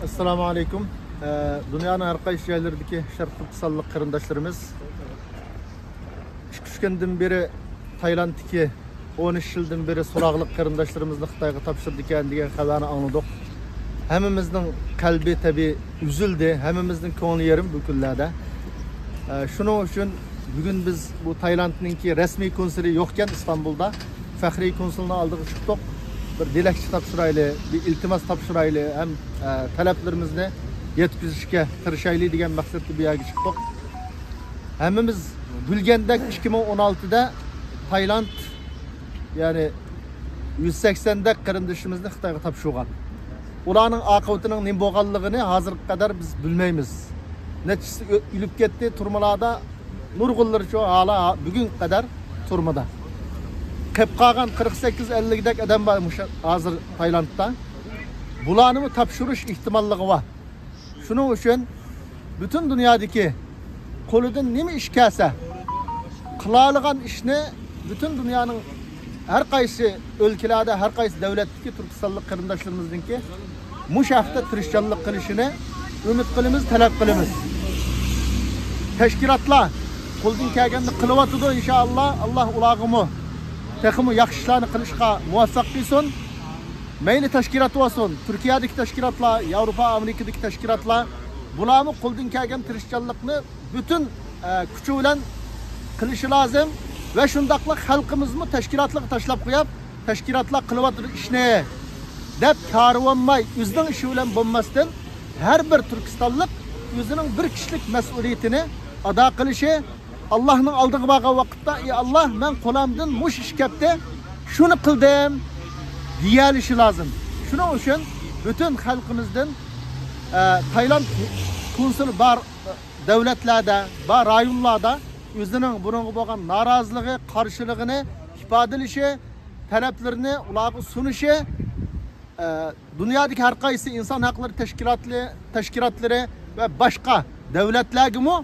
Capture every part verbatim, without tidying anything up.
ئەسسالامۇ ئەلەيكۇم. ئە، دۇنيانىڭ ھەر قايسى جايلىرىدىكى شەرقىي تۈركىستانلىق قېرىنداشلىرىمىز ئىككى ئۈچ كۈندىن بېرى تايلاندتىكى، ئون ئۈچ يىلدىن بېرى سوراقلىق قېرىنداشلىرىمىزنى خىتايغا تاپشۇردىكەن دېگەن خەۋەرنى ئاڭلىدۇق. ھەممىمىزنىڭ قەلبى تەبىئىي ئۈزۈلدى، ھەممىمىزنىڭ كۆڭلى يېرىم بۇ كۈنلەردە. ئە، شۇنىڭ ئۈچۈن بۈگۈن بىز بۇ تايلاندنىڭكى رەسمىي كونسۇلى يوقكەن ئىستانبۇلدا، فەخرىي كونسۇلنىڭ ئالدىغا چىقتۇق. بىر دىلەكچە تاپشۇرايلى، بىر ئىلتىماس تاپشۇرايلى ھەم، ئە، تەلەپلىرىمىزنى يەتكۈزۈشكە تىرىشايلى دېگەن مەقسەتتە بۇ يەرگە چىقتۇق. ھەممىمىز بىلگەندەك، ئىككى مىڭ ئون ئالتىدە تايلاند، يەنى يۈز سەكسەندەك قېرىندىشىمىزنى خىتايغا تاپشۇرغان. ئۇلارنىڭ ئاقىۋىتىنىڭ نېمە بولغانلىقىنى ھازىرغا قەدەر بىز بىلمەيمىز. نەچچىسى ئۆ-، ئۆلۈپ كەتتى، تۈرمىلاردا نۇرغۇنلىرىچۇ ھالا بۈگۈنگە قەدەر تۈرمىدە. قېپ قالغان قىرىق سەككىز ئەللىكدەك ئادەم بار مۇشۇ ھازىر تايلاندتا. بۇلارنىمۇ تاپشۇرۇش ئېھتىماللىقى بار. شۇنىڭ ئۈچۈن پۈتۈن دۇنيادىكى قولىدىن نېمە ئىش كەلسە، قىلالىغان ئىشنى پۈتۈن دۇنيانىڭ ھەر قايسى ئۆلكىلەردە، ھەر قايسى دۆلەتتىكى تۈركىستانلىق قېرىنداشلىرىمىزنىڭكى مۇشۇ ھەقتە تىرىشچانلىق قىلىشىنى ئۈمىد قىلىمىز، تەلەپ قىلىمىز. تەشكىلاتلار قولىدىن كەلگەننى قىلىۋاتىدۇ، ئىنشائاللا، ئاللا ئۇلارغىمۇ تېخىمۇ ياخشى ئىشلارنى قىلىشقا مۇۋەپپەق قىلسۇن. مەيلى تەشكىلات بولسۇن، تۈركىيەدىكى تەشكىلاتلار، ياۋروپا، ئامېرىكىدىكى تەشكىلاتلار، بۇلارمۇ قولىدىن كەلگەن تىرىشچانلىقنى پۈتۈن، ئە، كۈچى بىلەن قىلىشى لازىم. ۋە شۇنداقلا خەلقىمىزمۇ تەشكىلاتلارغا تاشلاپ قويۇپ، تەشكىلاتلار قىلىۋاتىدۇ ئىشنى دەپ كارىۋانماي، ئۆزىنىڭ ئىشى بىلەن بولماستىن، ھەر بىر تۈركىستانلىق ئۆزىنىڭ بىر كىشىلىك مەسئۇلىيىتىنى ئادا قىلىشى، ئاللانىڭ ئالدىغا بارغان ۋاقىتتا، ئى ئاللا، مەن قولۇمدىن مۇشۇ ئىش كەپتۇ، شۇنى قىلدىم، دېيەلىشى لازىم. شۇنىڭ ئۈچۈن پۈتۈن خەلقىمىزدىن، ئە، تايلاند كونسۇلى بار دۆلەتلەردە، بار رايونلاردا ئۆزىنىڭ بۇنىڭغا بولغان نارازىلىقى، قارشىلىقىنى ئىپادىلىشى، تەلەپلىرىنى ئۇلارغا سۇنۇشى، ئە، دۇنيادىكى ھەر قايسى ئىنسان ھەقلىرى تەشكىلاتلى-، تەشكىلاتلىرى ۋە باشقا دۆلەتلەرگىمۇ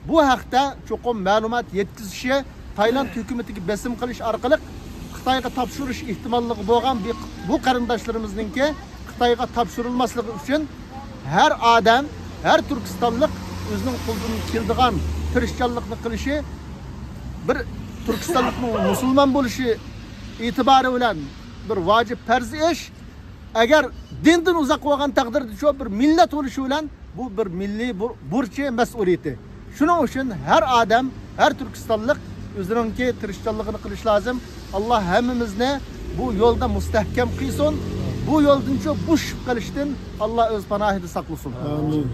بۇ ھەقتە چوقۇم مەلۇمات يەتكۈزۈشى، تايلاند ھۆكۈمىتىگە بېسىم قىلىش ئارقىلىق خىتايغا تاپشۇرۇش ئېھتىماللىقى بولغان بۇ، بۇ قېرىنداشلىرىمىزنىڭكى خىتايغا تاپشۇرۇلماسلىقى ئۈچۈن ھەر ئادەم، ھەر تۈركىستانلىق ئۆزىنىڭ قولىدىن كېلىدىغان تىرىشچانلىقنى قىلىشى، بىر تۈركىستانلىقنىڭ مۇسۇلمان بولۇشى ئېتىبارى بىلەن بىر ۋاجىپ پەرز ئىش. ئەگەر دىندىن ئۇزاق بولغان تەقدىردىچۇ، بىر مىللەت بولۇشى بىلەن بۇ بىر مىللىي بۇ-، بۇرچى، مەسئۇلىيىتى. شۇنىڭ ئۈچۈن ھەر ئادەم، ھەر تۈركىستانلىق ئۆزىنىڭكى تىرىشچانلىقىنى قىلىش لازىم. ئاللا ھەممىمىزنى بۇ يولدا مۇستەھكەم قىلسۇن. بۇ يولدىنچۇ بوشىشىپ قېلىشتىن ئاللا ئۆز پاناھىدا ساقلىسۇن. ئامىن.